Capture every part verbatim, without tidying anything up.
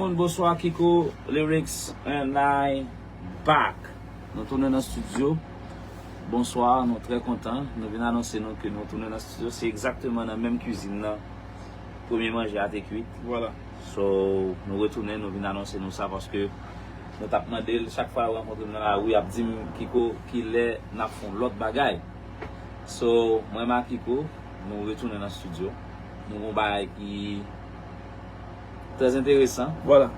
Moun, bonswa, Kiko Lyrics and I back. Nou tounen nan estidyo. Bonswa, nou trè kontan. Nou vin anonse nou ke nou tounen nan estidyo. Se egzakteman nan menm kwizin nan premye manje a te kwit. Vwala. So, nou retounen, nou vin anonse nou sa paske nou t ap mande l chak fwa yo rankontre m nan lari, y ap di m, Kiko, kilè n ap fè yon lòt bagay? So, mwen, Makiko, nou retounen nan estidyo. Nou gon bagay ki trè enteresan. Vwala.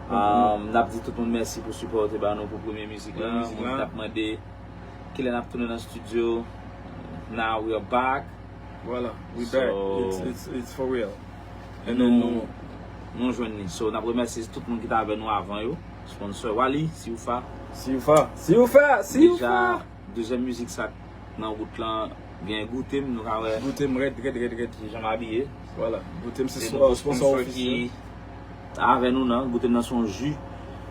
Um, n ap di tout moun mèsi pou sipò yo te ba nou pou premye mizik la. Premye mizik la. Moun t ap mande kilè n ap tounen nan estidyo. Now we are back. Vwala, we back. So, it's, it's, it's for real. And then nou, nou jwenn li. So, n ap remèsye tout moun ki t avè nou avan yo. Sponsor Wally, Siufa. Siufa, Siufa, Siufa. Deja, dezyèm mizik sa nan wout lan, gen Goute m, nou ka wè. Goute m rèd, rèd, rèd, rèd. Kijan m abiye. Vwala, Goute m se sponsor ofisyèl. Se nouvo sponsor ki avè nou nan. Goute m nan se yon ji,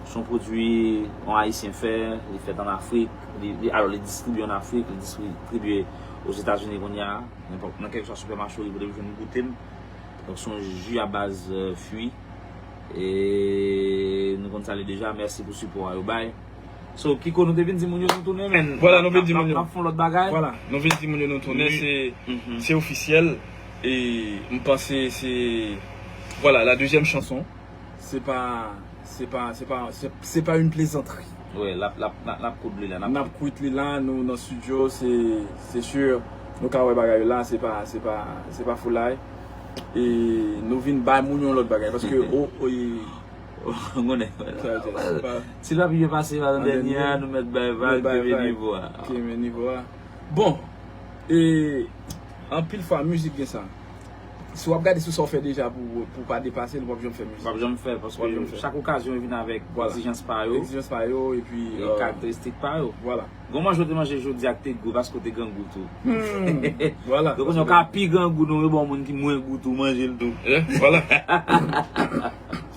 se yon pwodui yon Ayisyen fè, li fèt an Afrik, li, li, alò li distribye an Afrik, li distribye Ozetazini kounye a, nenpòt, nan kèlkeswa sipèmache ou rive w jwenn Goute m. Donk se yon ji a baz, euh, fwi. E nou konn sa li deja, mèsi pou sipò a yo bay. So, Kiko, nou te vin di moun yo nou tounen, men. Vwala, nou vin di moun yo. N ap, n ap fè yon lòt bagay. Vwala, nou vin di moun yo nou tounen, se, se ofisyèl. E m panse se, vwala, la deuxième chanson. Se pa, se pa, se pa, se, se pa une plaisanterie. Wi, l ap, l ap, n ap, n ap koud li la, n ap. N ap kwit li la, nou nan estidyo, se, se sur, nou ka wè bagay yo la, se pa, se pa, se pa foulay. E nou vin bay moun yon lòt bagay, paske, o, o, e, Ou konnen. Sa, sa, se pa. Si l pa pi byen pase pa nan dènye a, nou mèt bay vag, kenbe nivo a. Kenbe nivo a. Bon, e anpil fwa mizik gen sa. Si w ap gade sou sa w fè deja pou, pou pa depase l, w ap janm fè mizik. W ap janm fè, paske chak okazyon vin avèk egzijans pa yo. Egzijans pa yo, epi, e, euh, karakteristik pa yo. Vwala. Gon manje w te manje jodi a k te gou paske w te grangou tou. Hmm, vwala. Donk, kounye a w ka pi grangou, nou rebò moun ki mwen gou tou, manje l tou. Eh, vwala.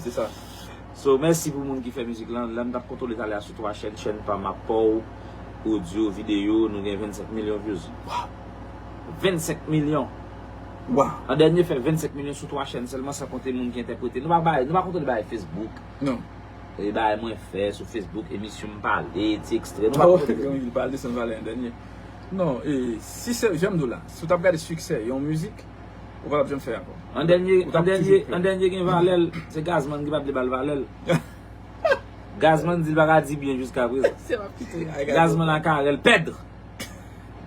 Se sa. So, mèsi pou moun ki fè mizik lan. Lè m t ap kontwole talè a sou twa chèn, chèn pa m ap pa w, odyo, videyo, nou gen vennsenk milyon views. Waw! Vennsenk milyon! Waw! An dènye fè vennsenk milyon sou twa chèn sèlman, san konte moun ki entèprete. Nou pa bay, nou pa kontwole bagay Facebook. Non. E bagay mwen fè sou Facebook, emisyon m pale, ti ekstrè. Nou pa kontwole. Gen yon pale san valè an dènye. Non, e, si se, jan m di w la, si w t ap gade siksè yon mizik, ou pa t ap janm fè ankò. An dènye, an dènye, an dènye gen valè l, se Gazman ki pa t vle ba l valè l. Gazman di l pa ka di byen jiska prezan. Se pa pito. Gazman ak Arel pèd.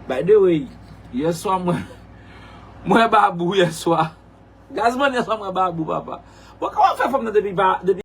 By the way, yèswa mwen, mwen Babou yèswa. Gazman yèswa mwen Babou, papa. Bon, kòman fè fanm nan depi pa, depi